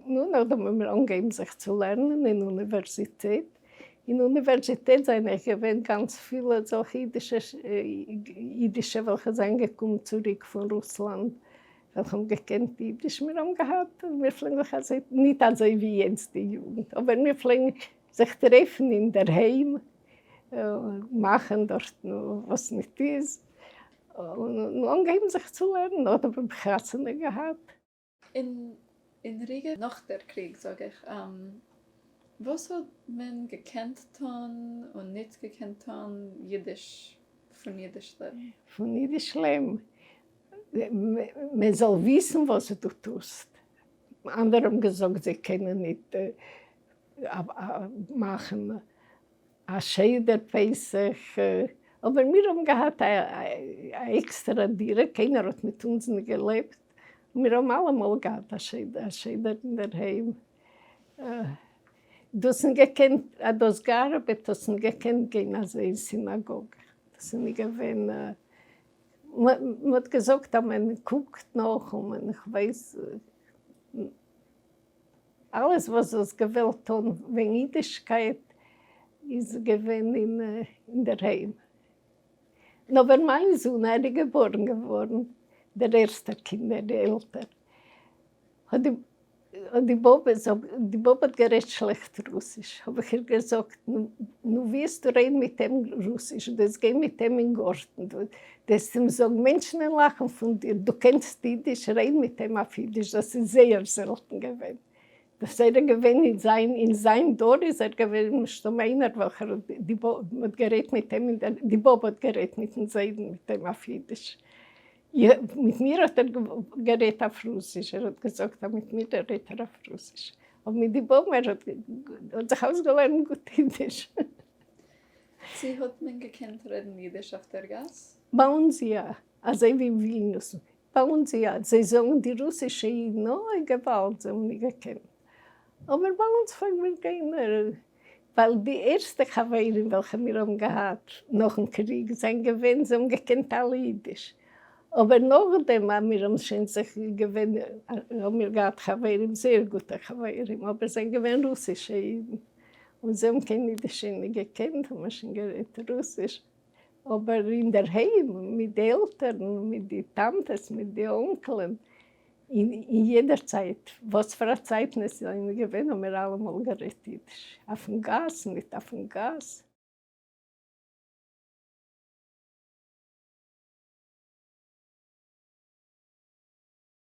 נו, נאכדעם האבן מיר אנגעהויבן זיך צו לערנען אין אוניווערזיטעט. אין אוניווערזיטעט זענען אויך געווען גאנץ פילע אזעלכע אידישע אידישע וועלכע זענען געקומען צוריק פון רוסלאנד, וועלכע האבן געקענט אידיש. מיר האבן געהאט, מיר פלעגן זיך אזוי, ניט אזוי ווי יעצט די יוגנט, אבער מיר פלעגן זיך טרעפן אינדערהיים, מאכן דארטן וואס ניט איז, און אנגעהויבן זיך צו לערנען, אדער האב איך חתונה געהאט. אין אין ריגע נאך דער קריג זאג איך, וואס האט מען געקענט טון און ניט געקענט טון אידיש פון אידיש לעבן? פון אידיש לעבן? מען זאל וויסן וואס דו טוסט. אנדערע האבן געזאגט זיי קענען ניט מאכן א סדר פסח, אבער מיר האבן געהאט א עקסטערע דירה, קיינער האט מיט אונז נישט געלעבט, מיר האבן אלעמאל געהאט א סדר אינדערהיים, דאס נישט געקענט, אז דאס געארבעט האסט נישט געקענט גיין אזוי אין סינאגאגע, דאס איז נישט געווען, מען האט געזאגט אז מען קוקט נאך און מען כ'ווייס. אלעס וואס דו האסט געוועלט טון וועגן אידישקייט איז געווען אינדערהיים. נאר ווען מיין זון ער איז געבארן געווארן, דער ערשטער קינד, ער איז עלטער, האט די האט די באבע די באבע האט גערעדט שלעכט רוסיש, האב איך איר געזאגט, נו ווי וועסטו רעדן מיט אים רוסיש, דו וועסט גיין מיט אים אין גארטן, דו וועסט אים זאגן, מענטשן וועלן לאכן פון דיר, דו קענסט אידיש, רעד מיט אים אויף אידיש, דאס איז זייער זעלטן געווען, דאס איז ער געווען אין זיין אין זיין דור איז ער געווען מסתמא איינער וועלכער האט די באבע האט גערעדט מיט אים, די באבע האט גערעדט מיטן זיידן מיט אים אויף אידיש, מיט מיר האט ער גערעדט אויף רוסיש, ער האט געזאגט אז מיט מיר רעדט ער אויף רוסיש, אבער מיט די באבע ער האט זיך אויסגעלערנט גוט אידיש. צו האט מען געקענט רעדן אידיש אויף דער גאס? ביי אונז יא, אזוי ווי אין ווילניוס, ביי אונז יא, זיי זאגן די רוסישע אידן, אוי געוואלד זיי האבן נישט געקענט, אבער ביי אונז פלעגט מען גיין ווייל די ערשטע חברים וועלכע מיר האבן געהאט נאכן קריג זענען געווען, זיי האבן געקענט אלע אידיש, אבער נאכדעם אז מיר האבן שוין זיך געווען, האבן מיר געהאט חברים, זייער גוטע חברים, אבער זענען געווען רוסישע אידן, און זיי האבן קיין אידיש שוין נישט געקענט, האבן מיר שוין גערעדט רוסיש, אבער אינדערהיים מיט די עלטערן, מיט די טאנטעס, מיט די אנקלען, אין יעדער צייט, וואס פאר א צייטן עס זענען געווען, האבן מיר אלעמאל גערעדט אידיש, אויפן גאס, ניט אויפן גאס.